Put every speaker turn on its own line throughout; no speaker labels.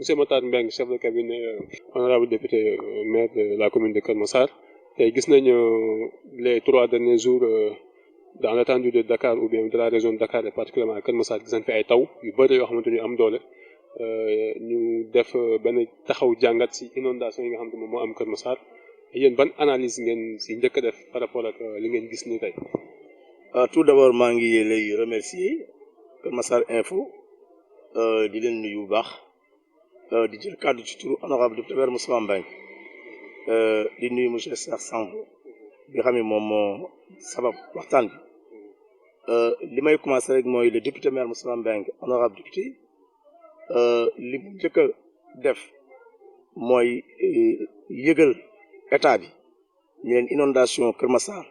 Monsieur Matar Mbengue, chef de cabinet, honorable député, maire de la commune de Keur Massar. Et gis nañu les 3 derniers jours dans l'étendue de Dakar ou bien de la région de Dakar et particulièrement Keur Massar gis nañ fi ay taw yu bëri yoo xamante ni am doole ñu def benn taxaw jàngat si inondation yi nga xamante moom moo am Keur Massar yéen ban analyse ngeen si njëkk a def par rapport ak li ngeen gis nii tey.
Tout d'abord maa ngi lay remercier Keur Massar Info di leen nuyu bu baax di jël kàddu ci turu honorable député maire Moustapha Mbengue di nuyu monsieur Cheikh Samb bi nga xam ne moom moo sabab waxtaan bi li may commencé rek mooy le député maire Moustapha Mbengue honorable député li mu njëkk a def mooy yëgal état bi ñu leen inondation Keur Massar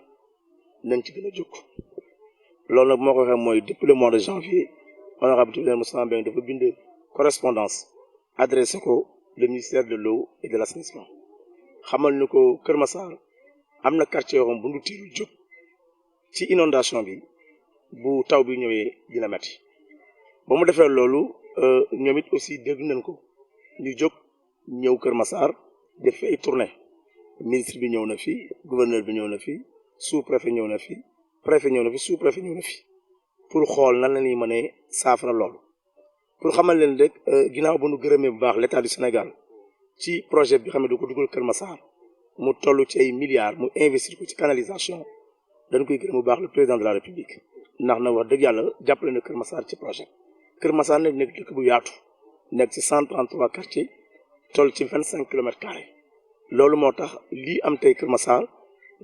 nañ ci gën a jóg loolu nag moo ko waxee mooy depuis le mois de janvier honorable député Moustapha Mbengue dafa bind correspondance adressé ko le ministère de l'eau et de l'assainissement xamal ni ko Keur Massar am na quartier yoo xam bu ñu tiiru jóg ci inondation bi bu taw bi ñëwee dina metti ba mu defee loolu ñoom it aussi dégg nañ ko ñu jóg ñëw Keur Massar def ay tournée ministre bi ñëw na fi gouverneur bi ñëw na fi sous-préfet ñëw na fi préfet ñëw na fi sous-préfet ñëw na fi pour xool nan la ñuy mënee saafara loolu pour xamal leen rek ginnaaw ba nu gërëmee bu baax l'état du Sénégal ci projet bi xam ne da ko dugal Keur Massar mu toll ci ay milliards mu investir ko ci canalisation dañ koy gërëm bu baax le président de la République ndax na wax dëgg yàlla jàppale na Keur Massar ci projet Keur Massar nag nekk dëkk bu yaatu nekk ci 133 quartiers toll ci 25 kilomètres carrés loolu moo tax lii am tey Keur Massar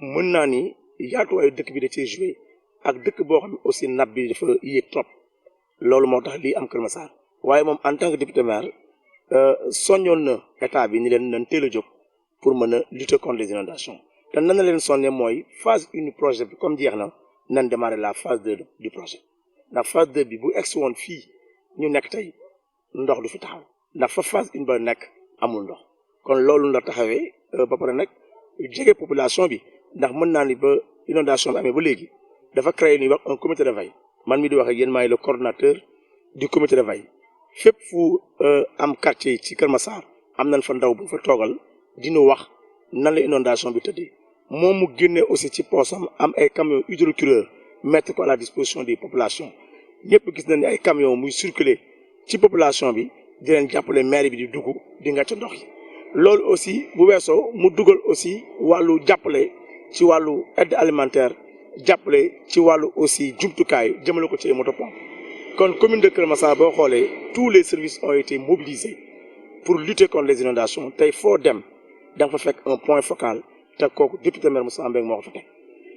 mën naa ni yaatuwaayu dëkk bi da cee joué ak dëkk boo xam ne aussi nappe bi dafa yéeg trop loolu moo tax lii am Keur Massar waaye moom en tant que député maire soññoon na état bi ni leen nan teel a jóg pour mën a lutter contre les inondations te nan na leen soññe mooy phase 1 projet bi comme jeex na nan démarrer la phase 2 du projet ndax phase 2 bi bu egsi woon fii ñu nekk tey ndox du fi taxaw ndax fa phase 1 ba nekk amul ndox kon loolu la taxawee ba pare nag jege population bi ndax mën naa ni ba inondation bi amee ba léegi dafa créé ñuy wax un comité de veille man mi di wax ak yéen maay le coordonnateur du comité de veille fépp fu am quartier yi ci Keur Massar am nañ fa ndaw bu fa toogal dinu wax nan la inondation bi tëddee moom mu génne aussi ci poosam am ay camions hydrocureurs mettre ko à la disposition des populations ñëpp gis nañ ne ay camions muy circuler ci population bi di leen jàppale maire bi di dugg di nga ca ndox yi loolu aussi bu weesoo mu dugal aussi wàllu jàppale ci wàllu aide alimentaire jàppale ci wàllu aussi jumtukaay jëmale ko ci moto pompe kon commune de Keur Massar boo xoolee tous les services ont été mobilisés pour lutter contre les inondations tey foo dem da nga fa fekk un point focal te kooku député maire Moustapha Mbengue moo ko fa teg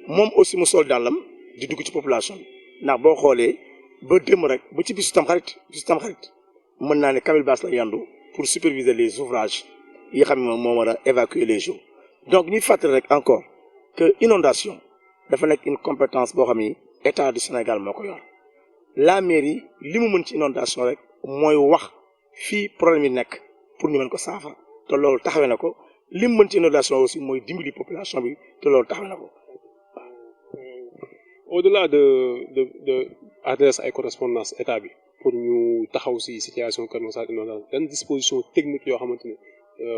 moom aussi mu sol dàllam di dugg ci population bi ndax boo xoolee ba démb rek ba ci bisu Tamxarit mën naa ne Camille Basse la yandu pour superviser les ouvrages yi xam ne moom moo war a évacuer les eaux donc ñuy fàttali rek encore que inondation dafa nekk une compétence boo xam ni état du Sénégal moo ko yor la mairie li mu mën ci inondation rek mooy wax fii problème yi nekk pour ñu mën ko saafara te loolu taxawee na ko li mu mën ci inondation aussi mooy dimbali population bi te loolu taxawee na ko.
Au-delà de adresse ay correspondance état bi pour ñu taxaw si situation Keur Massar inondation yan disposition technique yoo xamante ne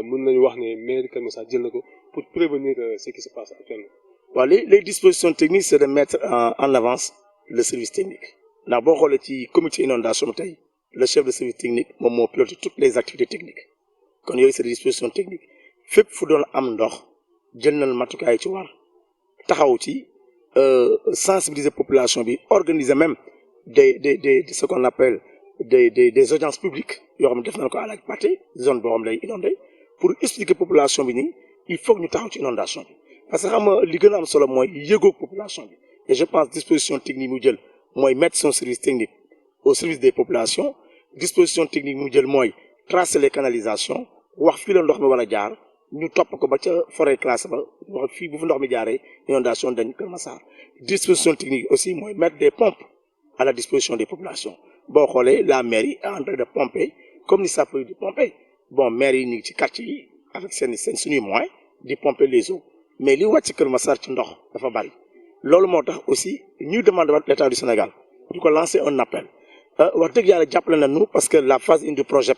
mën nañu wax ne mairie Keur Massar jël na ko pour prévenir ce qui se passe actuellement.
waaw les dispositions techniques c'est de mettre en avance le service technique ndax boo xoolee ci comité inondation tey le chef de service technique moom moo piloté toutes les activités techniques kon yooyu c'est des dispositions techniques fépp fu doon am ndox jël nañ matukaay ci war taxaw ci sensibiliser population bi organiser même des ce qu'on appelle des audiences publiques yoo xam ne def nañ ko à la partie zone boo xam lay inondé pour expliquer population bi ni il faut que ñu taxaw ci inondation bi parce que xam nga li gën a am solo mooy yëgoog population bi et je pense disposition technique mu jël mooy mettre son service technique au service des populations disposition technique mu jël mooy tracer les canalisations wax fii la ndox mi war a jaar ñu topp ko ba ca forêt classée ba wax fii bu fa ndox mi jaaree inondation dañ Keur Massar disposition technique aussi mooy mettre des pompes à la disposition des populations boo xoolee la mairie est en train de pomper comme ni sapeurs di pomper bon maire yi ñu ngi ci quartier yi avec seen suñuy moyens di pomper les eaux mais li wàcc Keur Massar ci ndox dafa bari loolu moo tax aussi ñuy demander waat l'état du Sénégal di ko lancer un appel wax dëgg yàlla jàppale nañu parce que la phase 1 du projet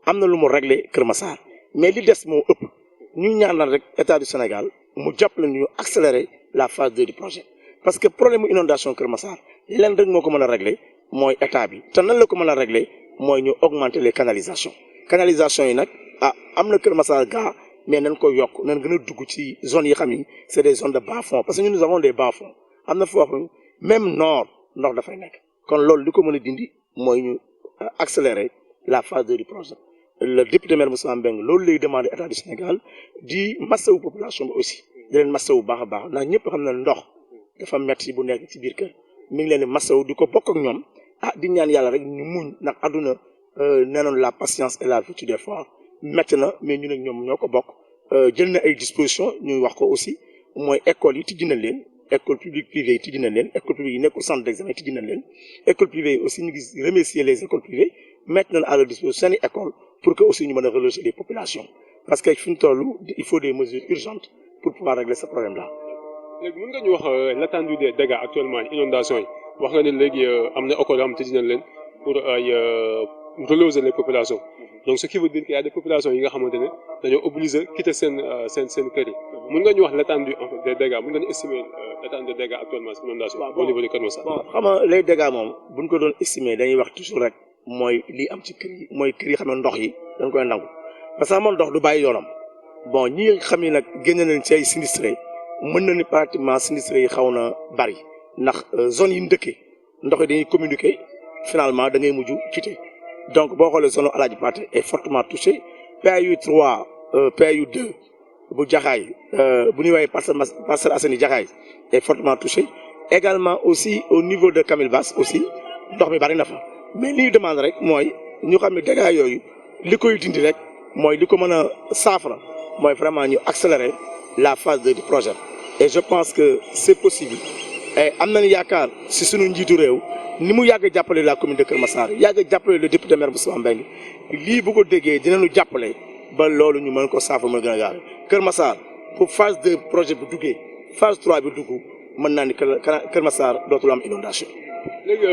am na lu mu réglé Kër Massar mais li des moo ëpp ñu ñaanal rek état du Sénégal mu jàppale ñu accélérer la phase 2 du projet parce que problème inondation Kër Massar leen rek moo ko mën a réglé mooy état bi te nan la ko mën a réglé mooy ñu augmenter les canalisations yi nag am na Kër Massar gaa mais nañ ko yokk nañ gën a dugg ci zones yi xam ni c'est des zones de bas fond parce que nous avons des bas fonds am na foo xam même nord ndox dafay nekk kon loolu li ko mën a dindi mooy ñu accélérer la phase 2 du projet le député maire Moussa Mbengue loolu lay demandé état du Sénégal di massawu population bi aussi di leen massawu baax a baax ndax ñëpp xam na ndox dafa metti bu nekk ci biir kër mi ngi leen di massawu di ko bokk ak ñoom di ñaan yàlla rek ñu muñ ndax àdduna nee nañu la patience et la vertu des fois metti na mais ñun ak ñoom ñoo ko bokk jël na ay dispositions ñuy wax ko aussi mooy école yi tijji na leen école publique privée yi tijji na leen école publique yi nekkul centre d'examen tijji na leen école privée yi aussi ñu ngi remercier les écoles privées mettre nañ à leur disposition seeni école pour que aussi ñu mën a reloger les populations parce que fi ñu toll il faut des mesures urgentes pour pouvoir régler ce problème là.
léegi mën nga ñu wax l'étendue des dégâts actuellement inondation yi wax nga ne léegi am na école yoo xam tijji nañ leen pour ay reloger les populations donc ce qui veut dire qu'il y a des populations yi nga xamante ne dañoo obligé quitter seen kër yi mën nga ñu wax l'étendue en fait des dégâts mën nga ñu estimer l'étendue des dégâts actuellement ci inondation au niveau de Kër Massar.
bon xam nga les dégâts moom buñ ko doon estimer dañuy wax toujours rek mooy li am ci kër yi mooy kër yi xam ne ndox yi dañ koy nangu parce que amoon ndox du bàyyi yoonam bon ñi xam ni nag génne nañ ci ay sinistrés mën na ni pratiquement sinistrés yi xaw na bari ndax zone yi ñu dëkkee ndox yi dañuy communiquer finalement da ngay mujj quitter donc boo xoolee zone Alaaji Paate est fortement touchée PAU 3 PAU 2 bu Jaxaay bu ñuy woowee Parcelles Assainies Jaxaay est fortement touché également aussi au niveau de Camille Basse aussi ndox mi bari na fa mais li ñu demande rek mooy ñu xam ne dégâts yooyu li koy dindi rek mooy li ko mën a saafara mooy vraiment ñu accélérer la phase 2 du projet et je pense que c'est possible et am nañu yaakaar si suñu njiitu réew ni mu yàgg jàppale la commune de Kër Massar yàgg jàppale le député maire Moussa Mbengue lii bu ko déggee dinañu jàppale ba loolu ñu mën ko saafara mën gën a gaaw Kër Massar pour phase 2 projet bu duggee phase 3 bi dugg mën naa ni Kër Massar dootul am inondation.
léegi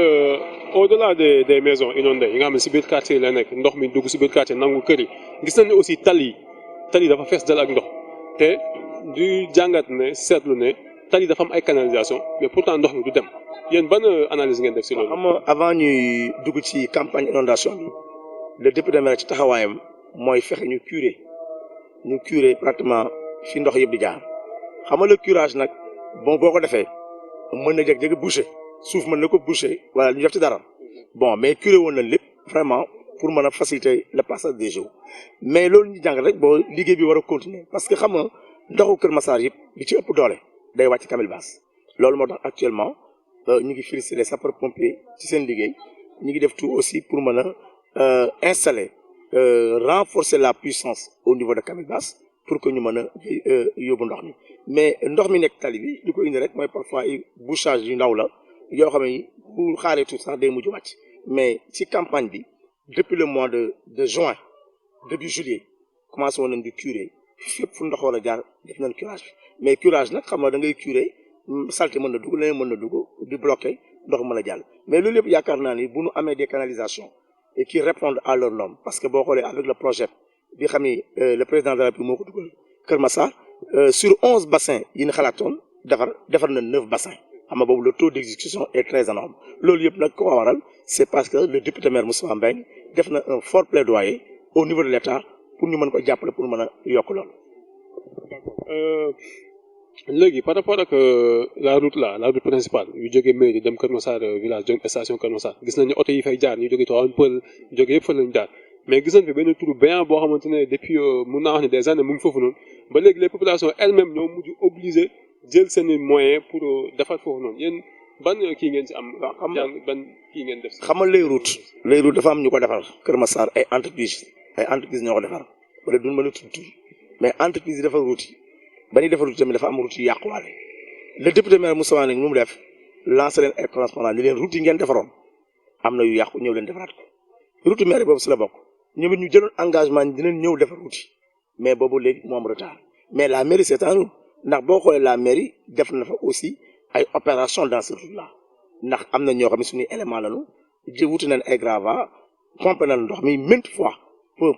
au-delà des maisons inondées yi nga xam ne si biir quartier yi la nekk ndox mi dugg si biir quartier nangu kër yi gis nañ ne aussi tali dafa fees dal ak ndox te du jàngat ne seetlu ne tali dafa am ay canalisation mais pourtant ndox mi du dem yéen ban analyse ngeen def si loolu.
xam nga avant ñuy dugg ci campagne inondation bi le député maire ci taxawaayam mooy fexe ñu curer pratiquement fi ndox yëpp di jaar xam nga le curage nag bon boo ko defee mën na jeg boucher suuf mën na ko boucher wala ñu def ci dara bon mais curer woon na lépp vraiment pour mën a faciliter le passage des eaux mais loolu ñu jàng rek boo liggéey bi war a continuer parce que xam nga ndoxu Kër Massar yëpp li ci ëpp doole day wàcc Camille Basse loolu moo tax actuellement ñu ngi féliciter les sapeurs-pompiers ci seen liggéey ñu ngi def tout aussi pour mën a installer renforcer la puissance au niveau de Camille Basse pour que ñu mën a yóbbu ndox mi mais ndox mi nekk tali bi li ko indi rek mooy parfois ay bouchage yu ndaw la yoo xam ne bu xaaree tout sax day mujj wàcc mais ci campagne bi depuis le mois de juin début juillet commencé woon nañ di curer fépp fu ndox war a jaar def nañ curage bi mais curage nag xam nga da ngay curer saleté mën na dugg leneen mën na dugg di bloquer ndox mën a jàll mais loolu yëpp yaakaar naa ni bu ñu amee des canalisations et qui répondent à leurs normes parce que boo xoolee avec le projet bi xam ni le président de la République moo ko dugal Kër Massar sur 11 bassins yi ñu xalaatoon defar na 9 bassins xam nga boobu le taux d'exécution est très énorme loolu yëpp nag ko waral c'est parce que le député maire Moussa Mbengue def na un fort plaidoyer au niveau de l'État pour ñu mën ko jàppale pour mën a yokk loolu.
léegi par rapport ak la route principale yu jógee mairie dem Kër Massar village jëm station Kër Massar gis nañu oto yi fay jaar ñu jógee Tivaouane Peulh jógee yëpp fa lañu jaar mais gis nañ fi benn trou béant boo xamante ne depuis mun naa wax ne des années mu ngi foofu noonu ba léegi les populations elles-mêmes ñoo mujj obligé jël seen moyens pour defar foofu noonu yéen ban kii ngeen ci am. ban kii ngeen def.
xam nga les routes dafa am ñu ko defar Kër Massar ay entreprise ñoo ko defar wala duñ mën a tudd mais entreprise yi defar route yi ba ñuy defar route tamit dafa am route yu yàquwaale le député maire Moussa Mbengue mu def lancer leen ay correspondant ni leen route yi ngeen defaroon am na yu yàqu ñëw leen defaraat ko route maire boobu si la bokk ñoom it ñu jëloon engagement ni dinañ ñëw defar route yi mais boobu léegi moo am retard mais la mairie c'est à nous ndax boo xoolee la mairie def na fa aussi ay opération dans ce route là ndax am na ñoo xam ne suñuy élément lañu wuti nañ ay gravats pompé nañ ndox mi maintes fois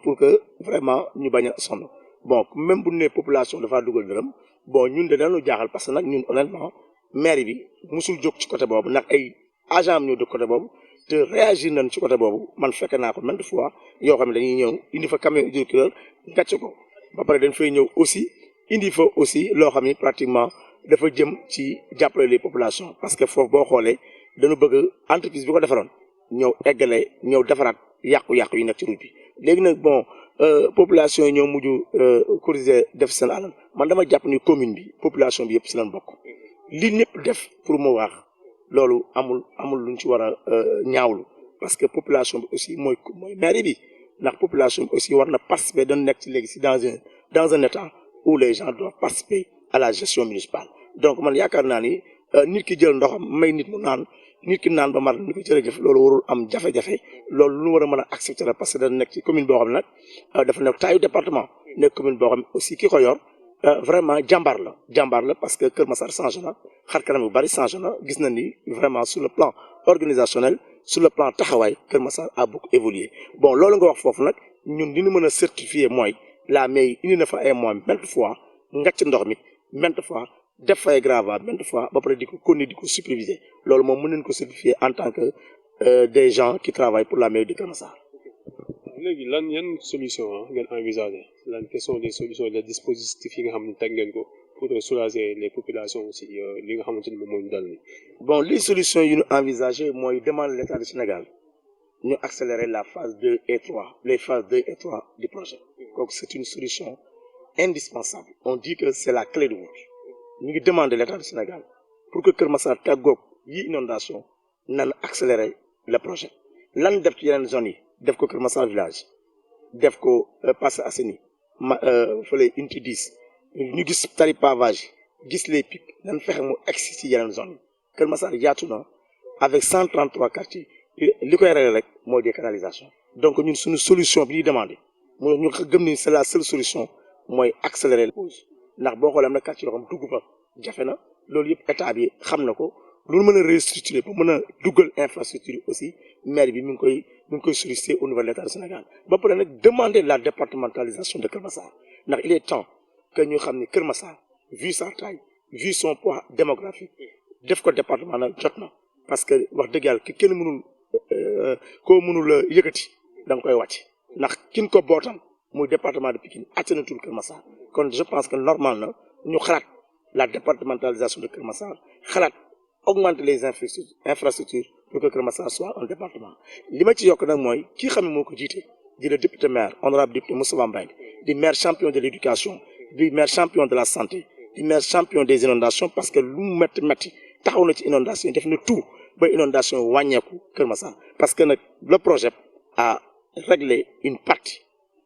pour que vraiment ñu bañ a sonn bon même bu ne population dafa dugal dërëm bon ñun de dañu jaaxal parce que nag ñun honnêtement maire bi musul jóg ci côté boobu ndax ay agent am ñoo dëkk côté boobu te réagir nañ ci côté boobu man fekk naa ko maintes fois yoo xam ne dañuy ñëw indi fa camion hydrocureur gàcce ko ba pare dañ fay ñëw aussi indi fa aussi loo xam ne pratiquement dafa jëm ci jàppale les populations parce que foofu boo xoolee dañu bëgg entreprise bi ko defaroon ñëw eggale ñëw defaraat yàqu-yàqu yi nekk ci route bi léegi nag bon population yi ñoo mujj corriger def seen alal man dama jàpp ni commune bi population bi yëpp si lañ bokk li ñëpp def pour mu wax loolu amul luñ ci war a ñaawlu parce que population bi aussi mooy mairie bi ndax population bi aussi war na participer dañ nekk ci léegi si dans un état où les gens doivent participer à la gestion municipale donc man yaakaar naa ni nit ki jël ndoxam may nit mu naan nit ki naan ba mar ni ko jërëjëf loolu warul am jafe-jafe loolu lu ñu war a mën a accepter la parce que dañ nekk ci commune boo xam ne nag dafa nekk taayu département nekk commune boo xam ne aussi ki ko yor vraiment jàmbaar la parce que Kër Massar changé na xar kanam yu bari changé na gis na ni vraiment sur le plan organisationnel sur le plan taxawaay Kër Massar a beaucoup évolué bon loolu nga wax foofu nag ñun li ñu mën a certifier mooy la mairie indi na fa ay moyens maintes fois ngàcc ndox mi maintes fois def fay grava maintes fois ba pare di ko continuer di ko superviser loolu moom mën nañu ko certifier en tant que des gens qui travaillent pour la mairie de Kër Massar.
léegi lan yan solution ngeen envisager lan quelles sont les solutions les dispositifs yi nga xam ne teg ngeen ko pour soulager les populations aussi li nga xamante ni moom moo ñu dal ni
bon les solutions yi ñu envisager mooy demander l'État du Sénégal ñu accélérer la phase 2 et 3 les phases 2 et 3 du projet donc c'est une solution indispensable on dit que c'est la clé de voûte ñu ngi demander l'État du Sénégal pour que Kër Massar tàggoog yi inondation nan accélérer le projet lan def ci yeneen zones yi def ko Kër Massar village def ko Parcelles Assainies fële unité 10 ñu gis tali pavage gis les pics nan fexe mu egsi ci yeneen zones yi Kër Massar yaatu na avec 133 quartiers li koy régler rek mooy des canalisations donc ñun suñu solution bi ñuy demandé mooy ñu gëm ni c'est la seule solution mooy accélérer le pause ndax boo xoolee am na quartier yoo xam dugg fa jafe na loolu yëpp état bi xam na ko loolu mën a restructurer ba mën a duggal infrastructure yi aussi maire bi mi ngi koy solliciter au niveau de l'État du Sénégal ba pare nag demander la départementalisation de Kër Massar ndax il est temps que ñu xam ni Kër Massar vu sa taille vu son poids démographique def ko département nag jot na parce que wax dëgg yàlla ki kenn mënul koo mënul yëkkati da nga koy wàcc ndax kin ko bootam muy département de Pikine attanatul Kër Massar kon je pense que normal na ñu xalaat la départementalisation de Kër Massar xalaat augmenter les infrastructures pour que Kër Massar soit un département li ma ci yokk nag mooy kii xam ne moo ko jiite di le député maire honorable député Moustapha Mbengue di maire champion de l'éducation di maire champion de la santé di maire champion des inondations parce que lu mu métti taxaw na ci inondation def na tout ba inondation wàññeeku Kër Massar parce que nag le projet a réglé une partie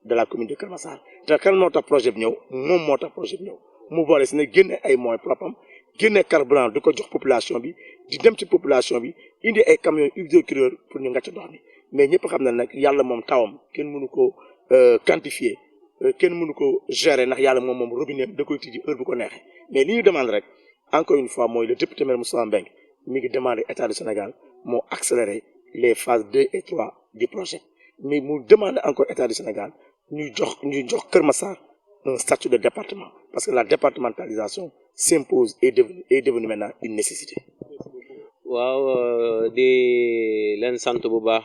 de la commune de Kër Massar te kan moo tax projet bi ñëw moom moo tax projet bi ñëw mu boole si ne génne ay moyens propres am génne carburant di ko jox population bi di dem ci population bi indi ay camions hydrocureur pour ñu ngàcc ndox mi mais ñëpp xam na nag yàlla moom tawam kenn mënu ko quantifier kenn mënu ko gérer ndax yàlla moom robinet da koy tijji heure bu ko neexee mais li ñu demande rek encore une fois mooy le député maire Moustapha Mbengue mi ngi demandé état du Sénégal moo accélérer les phases 2 et 3 du projet mais mu demande encore état du Sénégal ñuy jox Kër Massar un statut de département parce que la départementalisation s'impose est devenue maintenant une nécessité.
waaw di leen sant bu baax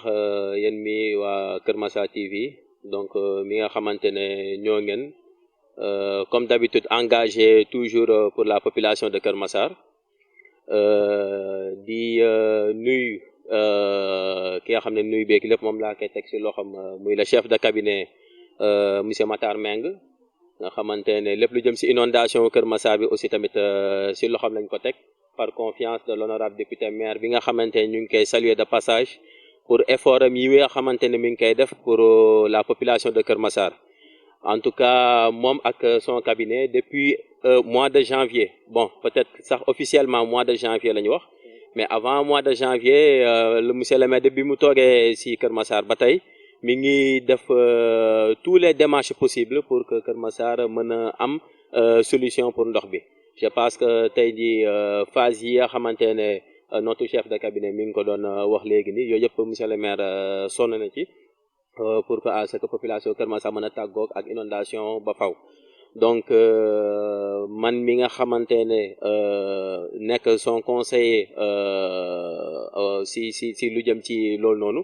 yéen mi waa Kër Massar TV donc mi nga xamante ne ñoo ngeen comme d'habitude engagé toujours pour la population de Kër Massar di nuyu ki nga xam ne nuyu beeg lépp moom laa koy teg ci loxoom muy le chef de cabinet monsieur Matar Meng nga xamante ne lépp lu jëm ci inondation Kër Massar bi aussi tamit ci loxoom lañ ko teg par confiance de l'honorable député maire bi nga xamante ne ñu ngi koy saluer de passage pour effort am yi nga xamante ne mi ngi koy def pour la population de Kër Massar en tout cas moom ak son cabinet depuis mois de janvier bon peut-être sax officiellement mois de janvier la ñu wax mais avant mois de janvier le monsieur le maire bi mu toogee ci Kër Massar ba tey mi ngi def tous les démarches possibles pour que Kër Massar mën a am solution pour ndox bi je pense que tey jii phase yi nga xamante ne notre chef de cabinet mi ngi ko doon wax léegi nii yooyu yëpp monsieur le maire sonn na ci pour que à ce que population Kër Massar mën a tàggoog ak inondation ba faw donc man mi nga xamante ne nekk son conseiller si lu jëm ci loolu noonu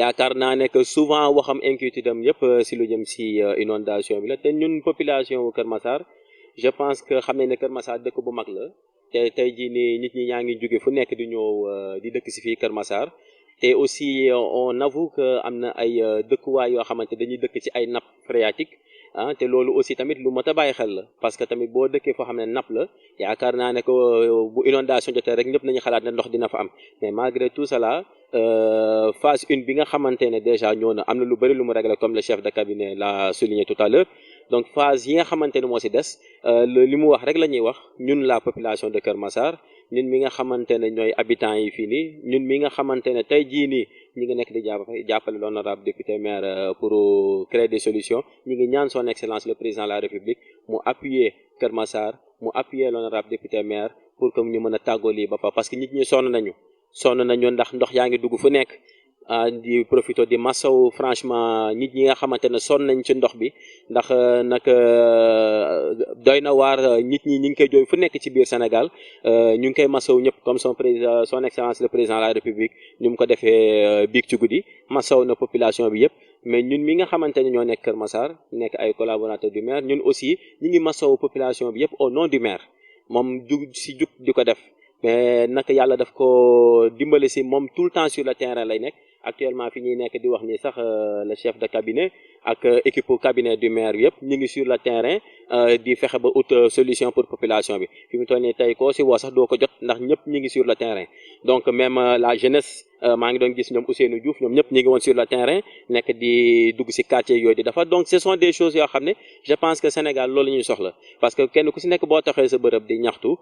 yaakaar naa ne que souvent waxam inquiétude am yëpp si lu jëm si inondation bi la te ñun population wu Kër Massar je pense que xam ne Kër Massar dëkk bu mag la te tey jii nii nit ñi ñaa ngi jóge fu nekk di ñëw di dëkk si fii Kër Massar te aussi on avoue que am na ay dëkkuwaay yoo xamante dañuy dëkk ci ay nappe phréatique ah te loolu aussi tamit lu mot a bàyyi xel la parce que tamit boo dëkkee foo xam ne nappe la yaakaar naa ne que bu inondation jotee rek ñëpp nañu xalaat ne ndox dina fa am mais malgré tout cela phase 1 bi nga xamante ne déjà ñëw na am na lu bëri lu mu réglé comme le chef de cabinet l'a souligné tout à l'heure donc phase yi nga xamante ne moo si des li mu wax rek la ñuy wax ñun la population de Kër Massar ñun mi nga xamante ne ñooy habitants yi fii nii ñun mi nga xamante ne tey jii nii ñi ngi nekk di jàppale l'honorable député maire pour créer des solutions ñi ngi ñaan son excellence le président de la république mu appuyer Kër Massar mu appuyer l'honorable député maire pour que ñu mën a tàggoo lii ba fa parce que nit ñi sonn nañu ndax ndox yaa ngi dugg fu nekk di profito di masaw franchement nit ñi nga xamante ne sonn nañ ci ndox bi ndax nag doy na waar nit ñi ngi koy jooy fu nekk ci biir Sénégal ñu ngi koy masaw ñëpp comme son excellence le président de la république ñu mu ko defee biig ci guddi masaw na population bi yëpp mais ñun mi nga xamante ne ñoo nekk Kër Massar nekk ay collaborateurs du maire ñun aussi ñi ngi masaw population bi yëpp au nom du maire moom jug di ko def mais nag yàlla daf ko dimbali si moom tout le temps sur le terrain lay nekk actuellement fi ñuy nekk di wax ni sax le chef de cabinet ak équipe cabinet du maire bi yëpp ñu ngi sur le terrain di fexe ba ut solution pour population bi fi mu toll nii tey koo si woo sax doo ko jot ndax ñëpp ñu ngi sur le terrain donc même la jeunesse maa ngi doon gis ñoom Ousseynou Diouf ñoom ñëpp ñu ngi woon sur le terrain nekk di dugg si quartier yooyu di dafa donc ce sont des choses yoo xam ne je pense que Sénégal loolu la ñuy soxla parce que kenn ku si nekk boo taxee sa bërëb di ñaxtu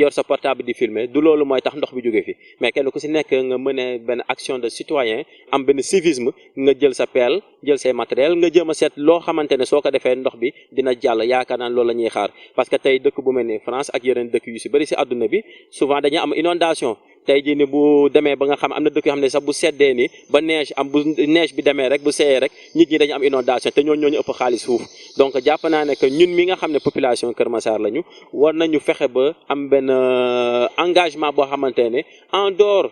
yor sa portable di filmer du loolu mooy tax ndox bi jóge fi mais kenn ku si nekk nga mëne benn action de citoyen am benn civisme nga jël sa pelle jël say matériel nga jéem a seet loo xamante ne soo ko defee ndox bi dina jàll yaakaar naan loolu la ñuy xaar parce que tey dëkk bu mel ni France ak yeneen dëkk yu si bëri si àdduna bi souvent dañuy am inondation tey jii ni bu demee ba nga xam am na dëkk yoo xam ne sax bu seddee ni ba neige am bu neige bi demee rek bu seeyee rek nit ñi dañu am inondation te ñooñu ëpp xaalis fuuf donc jàpp naa ne que ñun mi nga xam ne population Kër Massar lañu war nañu fexe ba am benn engagement boo xamante ne en dehors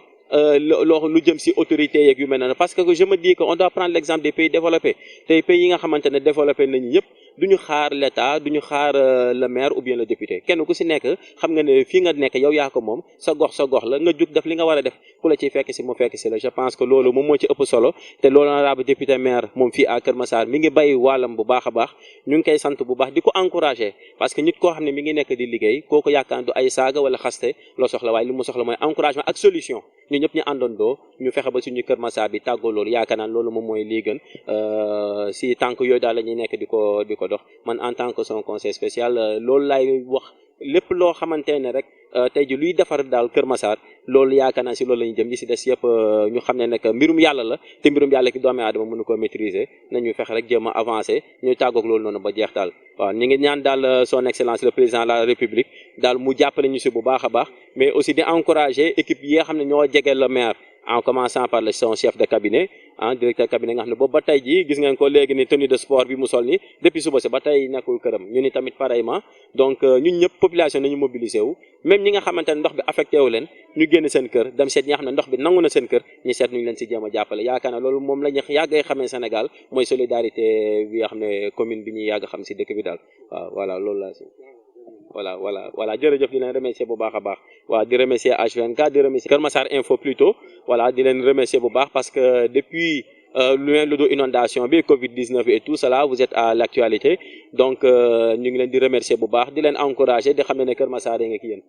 loo lu jëm si autorité yeeg yu mel noonu parce que je me dis que on doit prendre l'exemple des pays développés tey pays yi nga xamante ne développé nañu yëpp duñu xaar l'état duñu xaar le maire ou bien le député kenn ku si nekk xam nga ne fii nga nekk yow yaa ko moom sa gox la nga jug def li nga war a def ku la ciy fekk si mu fekk si la je pense que loolu moom moo ci ëpp solo te l'honorable député maire moom fii à Kër Massar mi ngi bay wàllam bu baax a baax ñu ngi koy sant bu baax di ko encourager parce que nit koo xam ne mi ngi nekk di liggéey kooku yaakaar du ay saaga wala xaste loo soxla waaye li mu soxla mooy encouragement ak solution ñu ñëpp ñu àndandoo ñu fexe ba suñu Kër Massar bi tàggoo loolu yaakaar naa loolu moom mooy lii gën si tànk yooyu daal la ñuy nekk di ko dox man en tant que son conseil spécial loolu laay wax lépp loo xamante ne rek tey ji luy defar daal Kër Massar loolu yaakaar naa si loolu la ñu jëm li si des yëpp ñu xam ne nag mbirum yàlla la te mbirum yàlla ki doomu aadama mënu ko maîtriser nañu fexe rek jéem a avancer ñu tàggoog loolu noonu ba jeex daal waaw ñu ngi ñaan daal son excellence le président de la république daal mu jàppale ñu si bu baax a baax mais aussi di encourager équipe yi nga xam ne ñoo jege le maire en commençant par son chef de cabinet directeur cabinet nga xam ne boobu ba tey jii gis ngeen ko léegi ni tenue de sport bi mu sol ni depuis suba si ba tey nekkul këram ñu ni tamit pareillement donc ñun ñëpp population nañu mobiliser wu même ñi nga xamante ne ndox bi affecté wu leen ñu génn seen kër dem seet ñi nga xam ne ndox bi nangu na seen kër ñu seet nuñu leen si jéem a jàppale yaakaar na loolu moom la ñu yàggee xamee Sénégal mooy solidarité bi nga xam ne commune bi ñuy yàgg xam si dëkk bi daal waaw voilà loolu laa si voilà jërëjëf di leen remercier bu baax a baax waaw di remercier H24 di remercier Kër Massar Info plutôt voilà di leen remercier bu baax parce que depuis loin lu dul inondation bi Covid-19 et tout cela vous êtes à l'actualité donc ñu ngi leen di remercier bu baax di leen encourager di xam ne Kër Massar yi nga ki yéen